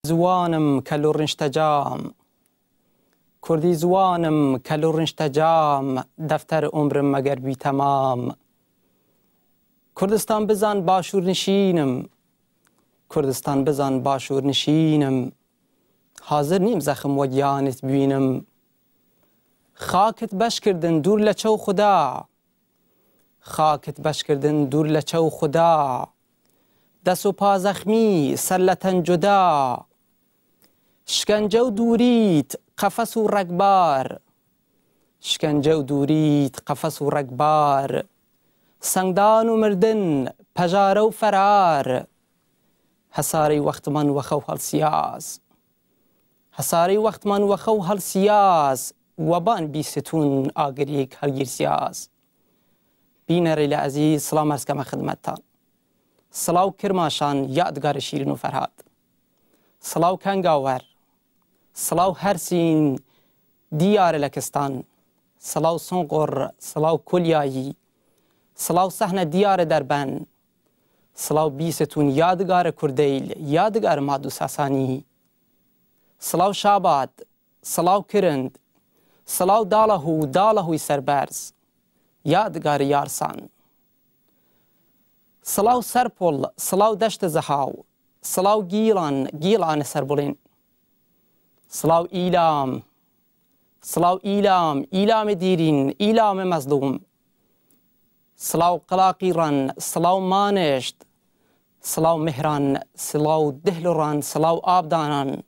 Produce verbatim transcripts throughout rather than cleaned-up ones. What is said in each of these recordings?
Ziwanim kel û rinştecam. Kurdî ziwanim kel û rinştecam, defter umrim meger bî temam. Kurdistan bizan başûr nişînim. Kurdistan bizan başûr nişînim. Hazir nîm zexm we giyanit bînim. Xakit beş kirdin dûr le çew xuda. Xakit beş kirdin dûr le çew xuda. Des û pa zexmî, ser le ten cuda. Şkence û dûrît, qefes û rekbar. Şkence û dûrît, qefes û rekbar. Sengdan û mirdin, pejare û ferar. Hesarê wextiman wexew helsiyaz. Hesarê wextiman wexew helsiyaz. Weban bî situn agirîk helgîrsiyaz. Bînerê li ezîz, silav merz keme xidmetan. Silav Kirmaşan, yadgarê Şîrin û Ferhat. Silav Kengawer. Silav Hersîn, diyarê Lekistan. Silav Sunqur, silav Kulyayî. Silav sehne diyarê Derben. Silav bî situn yadgarê Kurdeyl, yadgarê Mad û Sasanî. Silav Şabad, silav Kirind, silav Dalahû, Dalahûyî serberz, yadgarê Yarsan. Silav Serpol, silav Deştê Zehaw, silav Gîlan, Gîlanê Serbulên. Silav Îlam, silav Îlam, Îlamê dîrîn, Îlamê mezlûm. Silav Qilaqîran, silav Manişt, silav Mihran, silav Dihluran, silav Abdanan,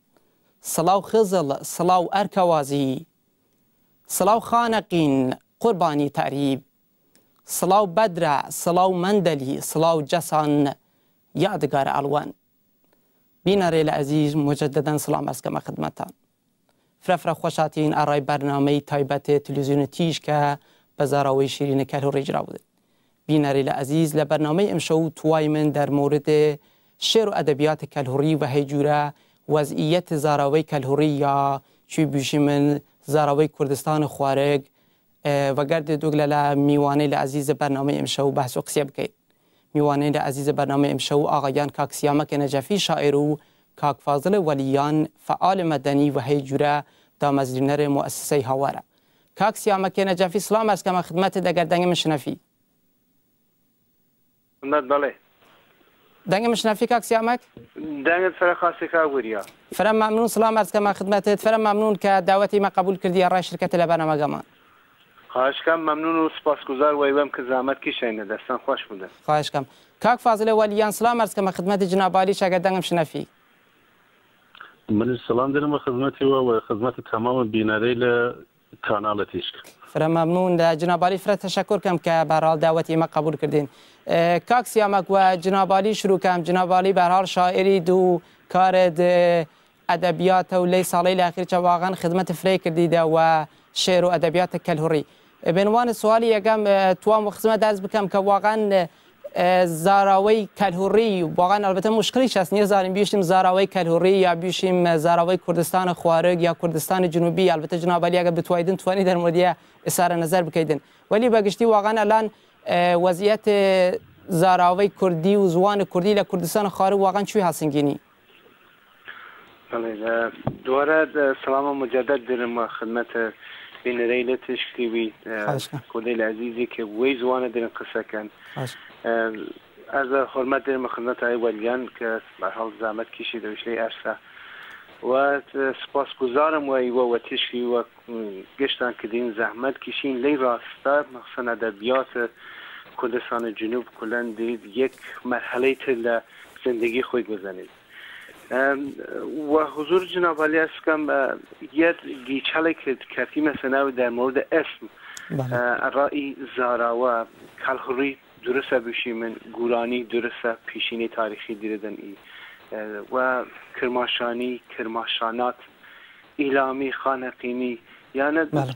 silav Xizil, silav Erkewazî, silav Xaneqîn, Qurbanî Terîb, silav Bedre, silav Mendelî, silav Cesan, yadgar Elwan. Bînerê li ezîz, muceddeden silav merz keme xidmetan. Fire fire xweş hatîn eray bernameyî taybetê televîzyonê Tîj ke bi zaraweyî Şîrînê Kelhûrî cira bidin. Bînerê li ezîz, li bernameyê imşew tuwayî min der moridê şêr û edebiyatê Kelhûrî ve hey cûre wezîyetê zaraweyî Kelhûrî ya çûyî bûşî min zaraweyî Kurdistanê xwarik, e, vegerdê dûgile li mîwanê li ezîzê bernameyê imşew behs û qisiye bikeyî. Mîwanê li ezîzê bernameyê imşew axa Yan Kak Siyamekê Necefî şaîr û Kak Fazilê Welîyan fealê medenî ve hey cûre damezrînerê muessiseyê Hawar e. Kak Siyamekê Necefî, silav merz keme xidmetê de, ger dengê min şinefî. Himmet belê. Dengê min şinefî Kak Siyamek? Dengê fire xasê ka weriya. Fire memnûn, silav merz keme xidmetê, fire memnûn ke dawetê me qebûl kirdiye ray şirketê le bername geman. Xahiş kem, memnûn û spasguzar wey wem ki zahmet kişeyne, destan xweş bû de. Xahiş kem. Kak Fazilê Welîyan, silav merz keme xidmetê Cinabalî, çege dengim şinefî. Min silav derime xidmetê we û xidmetê temamê bînerê li kanalê Tîşk. Fire memnûn de Cinabalî, fire teşekur kem ke behral dawetê me qebûl kirdin. E, Kak Siyamek we Cinabalî şirû kem, Cinabalî behral şairî dû karê di edebiyata û ley salê li exîr çawaxan xidmetê firê kirdî de we şêr û edebiyata kelhurî. E, bên wan sualî yekem, e, tuwan xizmet ez bikem ke waxan, e, zarawey kelhurî, waxan elbette muşkilî çes, niye zanim bîştim zarawey kelhurî ya bîşim, e, zarawey Kurdistana xwarig ya Kurdistana Cinubî, elbette Cinabalî eger bitwaydin tuwanî dermodiye isare nezer bikeydin. Welî be giştî waxan elan, e, weziyetê zarawey Kurdî û ziwanê Kurdî le Kurdistana xwarig waxan çûyî hasingînî? Belê, e, dubare, e, selama muceded dirim we xidmete bînereyê Tîşk T V, e, Xahiş kem. Kurdê li ezîzî ke wê ziwane dirin qise ken. Xahiş. E, ez e hurmet dirim we xidmeta ê welîyan ke berhal zahmet kişî de wişley erse. We, e, spasguzarim we we we Tîşkî we, e, giştan kidîn zahmet kişîn ley rasta mexsen edebiyat, e, Kurdistan Cunub kulen di yek merheleyê tir le zindegî xwe guzenîn. Em, we huzur Cinabalî ez bikim, e, yek gîçelek kefî me senawi der murd esm. Bale. E, ra'î zarawa, kalhurî duruse bişî min, gurani duruse pîşînê tarîxî diridin î. E, we kirmaşanî, kirmaşanat, îlamî, xaneqînî, yani Bale.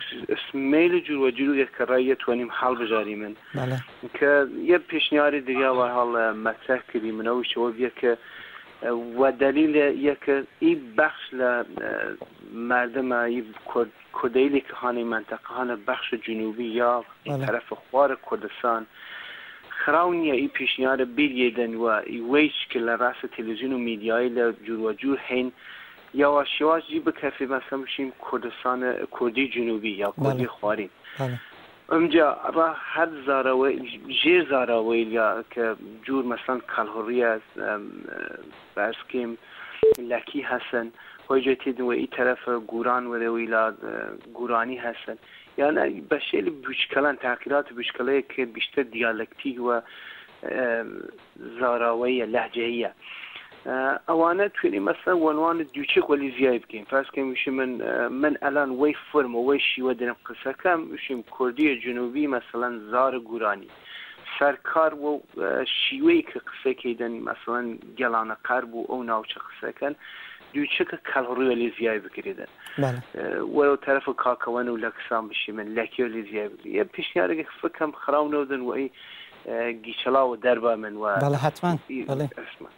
Smêli cûr we cûrû yek ke ra'î ye twenîm hal bijarî min. Bale. Ke ye pêşniyarî digiya we hal, e, metreh kirî min, ew şewe bîye ke, e, we delîle ye ke î bexş le, e, merdime, î Kurd, Kurdeylê ke hanê menteqe, hane bexşê Cunûbî ya Bale. Terefê xwarê Kurdistan, Xiraw niye î pêşniyare bêriyê din we î weyş ki le rasa televîzyon û medyayê le cûr we cûr hên, yawaş yawaş jî bikefê mesela bişîm Kurdistan, Kurdî Cunûbî ya Kurdî Belê. Xwarî. Belê. Imca ra her zarawe, jêr zaraweyl ya ke cûr mesela Kalhuriye, em, e, Berskêm, Lekî hesin, hoyce têdin we î terefe Guran were wîla, e, Guranî hesin. Yani beşê li bûçkelan, teqîrat bûçkeleyê ke bîştir diyalektîk we, e, zaraweyî ye, lehceyî ye. E, ewane twênî mesela wenwan dûçik welî ziyayî bikîn. Ferz kin wişî min, e, min elan wey form û wey şîwe dirim qise kem, wişîm Kurdiyê Cunûbî, meselan, zar Guranî. Serkar û, e, şîweyî ki qise keydin, meselan, gelane qerb û ew navçe qise ken, dûçik Kelhurî welî ziyayî bikirî din. Belê. E, welo terefo Kakewen û Lekisan bişî min, Lekî welî ziyayî bikirî. Yê pişniyarek fikem xiraw newdin wey, e, gîçela û derba min we. Belê, hetmen. Belê. Esma.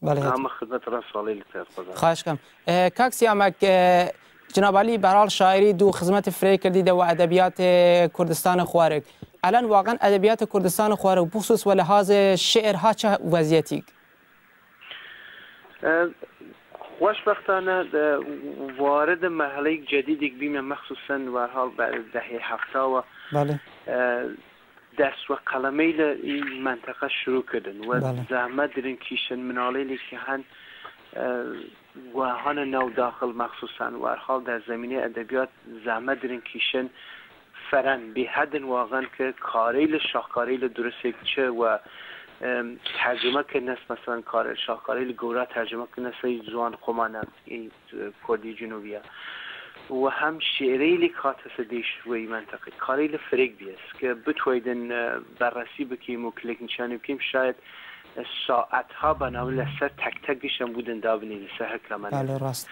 Belê, hetmen. Ama xizmet re salê li te xweza. Xwahiş kem. E, kak Siyamek, e, Cinab Alî Beral şairî dû xizmetê firê kirdî de we edebiyatê Kurdistanê xwarik. Elen waqen edebiyatê Kurdistanê xwarik, bixusus we lihazê şiir ha çi weziyetîk? E, xweşbextane de warid merheleyek cedîdek bîme, mexsusen werhal ber dehê hefta we. Belê. E, dest we qelemeyle î menteqe şirû kirin. We Belê. Zehmet dirin kîşin, minalêlê ki hen, e, we hane nav daxil, mexsusen werhal der zemînê edebiyat zehmet dirin kîşin, feren bêhedin waxen ki karê li şahkarê li durusêk çi we, em, tercime kirine, meselan, karê şahkarê li gowra tercime kirine sey ziwan xwe mane, ê, e, Kurdî Cunûbî ye. We hem şêrê li katese dêş wê menteqê. Karê li firêk biyes ki bitweydin, e, berresî bikîm û kilêknîşanî bikîm, şayet, e, saetha bername li ser tek tek gişen bûdin dabinî li ser hikra me. Belê, rast.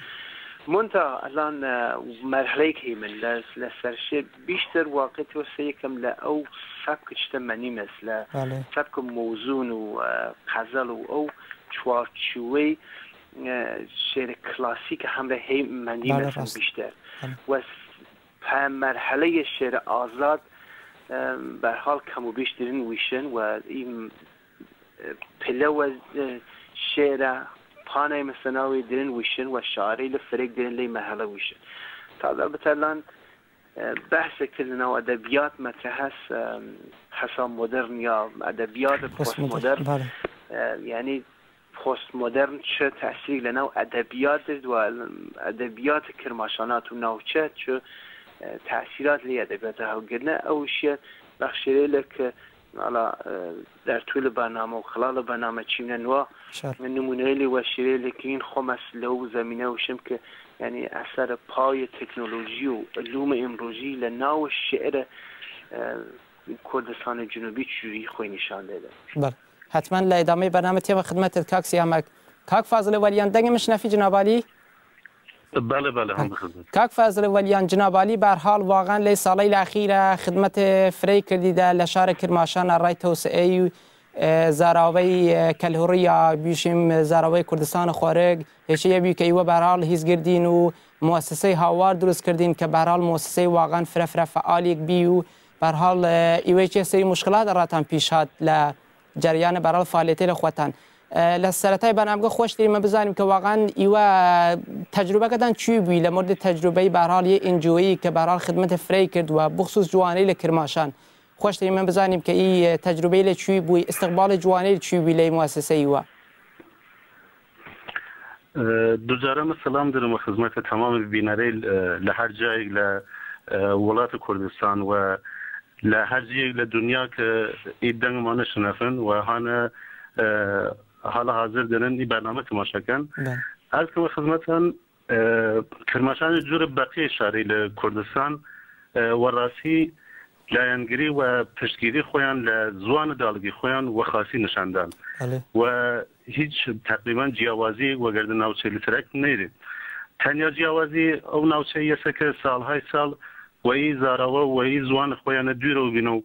Munta, lan, e, merheleyek hê min, le, le ser şê bîştir waqê tê se yekem le ew sebk çite menî mes, le Belê. Sebk mewzûn û, e, xezel û ew çarçûweyê, e, şêrê klasîk hemre hê menî Belê, mes rast. Bîştir. Belê. We s-, pe merheleyê şêrê azad, e, berhal kemûbêş dirin wîşin we î pile we, e, şêre, panay mesela wê dirin wişin we şarî li firêk dirin lê merhele wişin. Tada biterlan, e, behse kirin ew edebiyat me ke hes, e, hesa modern ya edebiyat Postmodern, postmodern. Belê. E, yani postmodern çi tesîrî li nav edebiyat did we edebiyat kirmaşanat û navçe çi, e, tesîrat lê edebiyata hew girine ew şiye bexşêrê li ki Ala, e, dertû li bername û xilal li bername çîmne nwa Şer. Nimûneyê lê weşîrê lê kirîn xwe mes li ew zemîne wişim ki, yani eser payê teknolojî û ilûmê îmrojî li nav şi'rê, e, Kurdistanê Cunûbî çûyî xwe nîşan dede. Belê. Hetmen li îdameyê bername tê ve xidmetê kak Siyamek. Kak Fazilê Welîyan dengê min şinefî cinabalî? Belê, belê, hemî xizmet. Kak Fazilê Welîyan, Cinab Alî Berhal Waxan lê saleyla exîre xidmetê firey kirdî de le şarê Kirmaşan a rey tewsieyî, e, zaraveyî, e, kelhurî ya bîşîm, e, zaraveyî Kurdistan xwarik, hêşê ye bî ke îwe Berhal hîz girdîn û muesseseyê hawar dirust kirdîn ke Berhal muesseseyê Waxan fire fire fealiyek bî û Berhal, e, îwe çê serî muşkilat ratan pîş hat le Ceryanê Berhal faaliyetê li xwetan. E, li seretayê bernamge xweş dîrî me bizanîm ke waqan îwe tecrûbeke dan çûyî bûyî, li mordê tecrûbeyî Berhal yê N G O'yî ke Berhal xidmetê firey kir we, bixsûs ciwanê li Kirmaşan. Xweş dîrî me bizanîm ke î, e, tecrûbeyê li çûyî bûyî, istiqbalê ciwanê li çûyî bûyî lê muesseseyî we. E, ducara me selam dirim we xizmete temamê bînerê, e, li her cayek li, e, welatê Kurdistan we li her ciyek li dinya ke î deng mane şinefin we hane, e, hala hazir dinin î bername temaşe ken. Be. Ez ke we xizmetan, e, Kirmaşanê cûrê beqiyê şarî li Kurdistan, e, we rastî layengirî we piştgirî xweyan li ziwan û dalgî xweyan we xasî nişan dan. Belê. We hîç teqrîben ciyawazî we gerdi navçeyê li tirek neyri. Tenya ciyawazî ew navçeyê yese ke salhay sal weyî zarawe û weyî ziwan xweyan dûr ew bîno.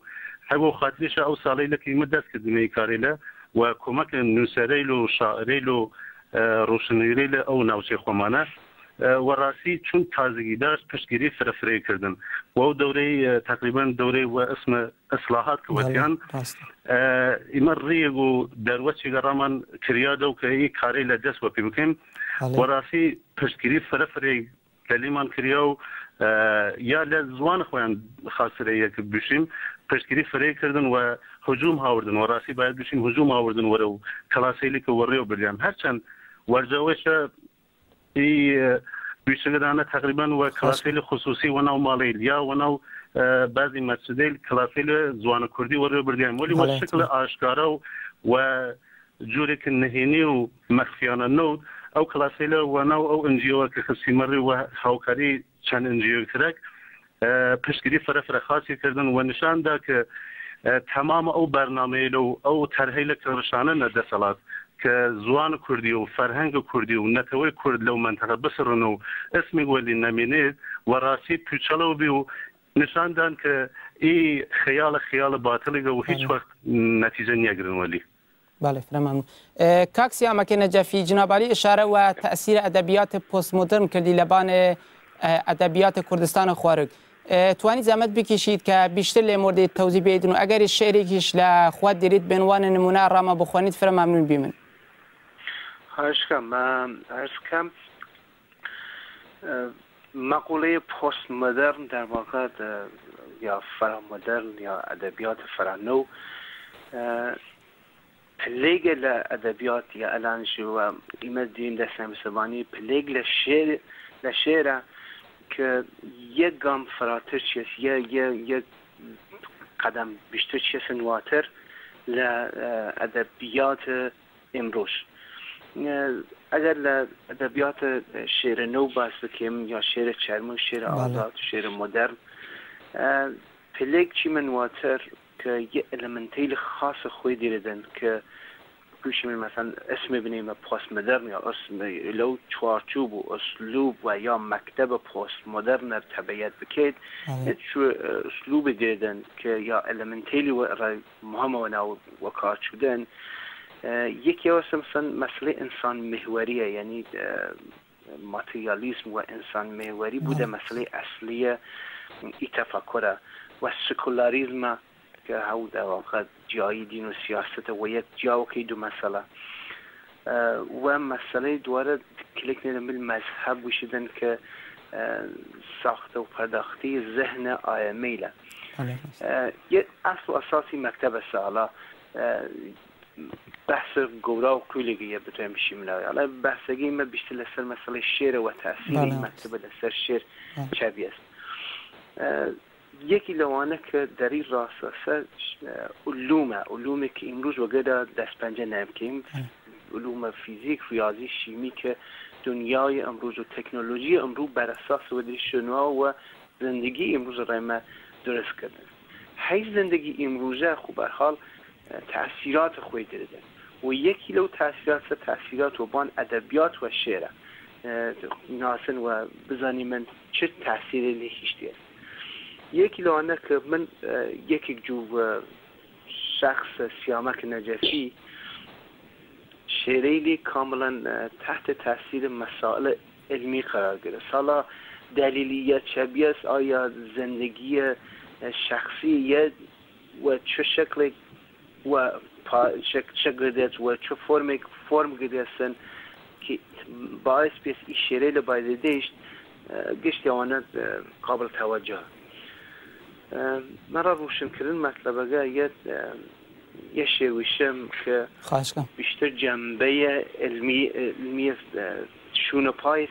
Hebo xatirîşa ew saleyla ke îme dest kirdîme î karê le we komeke nûsereyl û şaireyl û, e, roşnvîreyl ew navçeyê xwe mane. E, we rastî çûn tazegîdar piştgirî firefirê kirdin. Û ew dewreyê, e, teqrîben dewreyê we isme islahat ki Belê, wetiyan, rast e. E, îme riyê ku derweçê geraman kiriya dew ke î karê le dest we pê bikin. Belê. We rastî piştgirî firefirê lelîman kiriya û, e, ya le ziwan xweyan xasire ye ki bişîm, piştgirî firê kirdin we hicûm hawirdin. We rastî bayed bişîm hicûm hawirdin were û kilaseyli ki we rêw biryan. Herçend werca wê şe Î, e, wî şikilane teqrîben we Xweş. Kilasê li xusûsî we nav malê ya we nav, e, bazî mescidê li kilasê li ziwana kurdî we rê birdiyan. Welî we Belê, şikli tamam. Aşkara û we cûrek nihênî û mexfiyane newt ew kilasê li we nav ew N G O ki xistî merî we hawkarî çend N G O kirek, e, piştgirî fire fire xasî kirdin we nişan da ki, e, temama ew bernameyê li û ew terhê li kirişane ne deselat. Ke ziwan kurdî û ferheng kurdî û netewê kurd lew menteqe bisirin û ismî welî nemînê, we rastî pûçelew bî û nişan dan ke î xeyal xeyal batilî ve û hiç Belê. Wext netîce niyegirin welî. Belê, fire memnûn. E, kak Siyamekê Necefî, Cinab Alî îşare we tesîrê edebiyatê postmodern kirdî lebanê, e, edebiyatê Kurdistana xwerik. E, twanî zehmet bikişît ke bîştir lê mordê tewzî bêdin û egerî şêrêkîş le xwe dirît bên wanê nimûne rama bixwenît fire memnûn bîmin. Xahiş kem, em, erz kem, e, meqûleyê postmodern derwaqa de ya feramodern ya edebiyatê feranû, e, Pilêge le edebiyat ya elan ji we îme dîn de semsebanî pilêg le şêr, le şêre ke yek gam firatir çês, ye, ye, yek qedem biştir çêsin watir le, e, edebiyat îmrûj. E, eger le edebiyat, e, şêre nû bas bikim ya şêre çermû, şêre Bale. Azad, şêre modern, e, pilêg çî min watir ke yê elementeyli xas xwê dîridin ke kuşî min, mesela, ismê binême postmodern ya ismê lew çarçûb û uslûb we ya mektebe postmodern re tebeyet bikêt, Evet. Hiç şu, e, uslûbê dîridin ke ya elementeyli we re muhim e we nav we kar çûdin. E, yekê wese, mesela, meselê insan mihweriye, yani, e, materyalîzm we însan mêwerî bû de Belê. Meseleyê eslî ye, î tefekure we sekularîzm e, ke hew de waqa ciyayî dîn û siyasete we yek ciya wekî du mesele. E, we meseleyê duware kilik nêdin bil mezheb wî şidin ke, e, saxte û perdaxtî zihne ayemî le. Belê, rast. E, ye esl û esasî mektebe sala, e, Behsê gowra û qûlê ye bi rêmişî min e. Yala behsegî me bîştir li ser meselê şêre we tesîrê Bale. Mektebe li ser şêr Bale. Çebiyes. E, yekî lewane ke derî rast e ser, e, ulûm e. Ulûmê ke îmrûj we gera destpence nemkeyim. Bale. Ulûme fîzîk, riyazî, şîmî ke dinyayê îmrûj û teknolojiyê îmrû beresas we dirî şinwa we zindegî îmrûz rê me durust kirdin. Hey zindegî îmrûze xwe berhal, e, tesîrat xwê diridin. Û yekî lew tesîrat se tesîrat we ban edebiyat we şêre. E, nasin we bizanî min çi tesîrê lê hiştiye. Yekî lew ane ke min, e, yekek cû, e, şexs Siyamek Necefî şêreyê lê kamilen, e, tehtê tesîrê mesailê ilmî qerar gire. Sala delîlî ye, çebiyes aya zindegî ye, e, şexsî ye we çi şeklê we pa-, şek-, şekl girdiye we çi formek form girdiye sin ki baês pês î şêrê li bay de dêşt, e, giştê wane, e, qabil teweceh. E, me re rûşinkirin metlebege ye, e, ye şêwîşim ke Xahiş kim. Bîştir cembeye ilmî, ilmî, e, şûne pay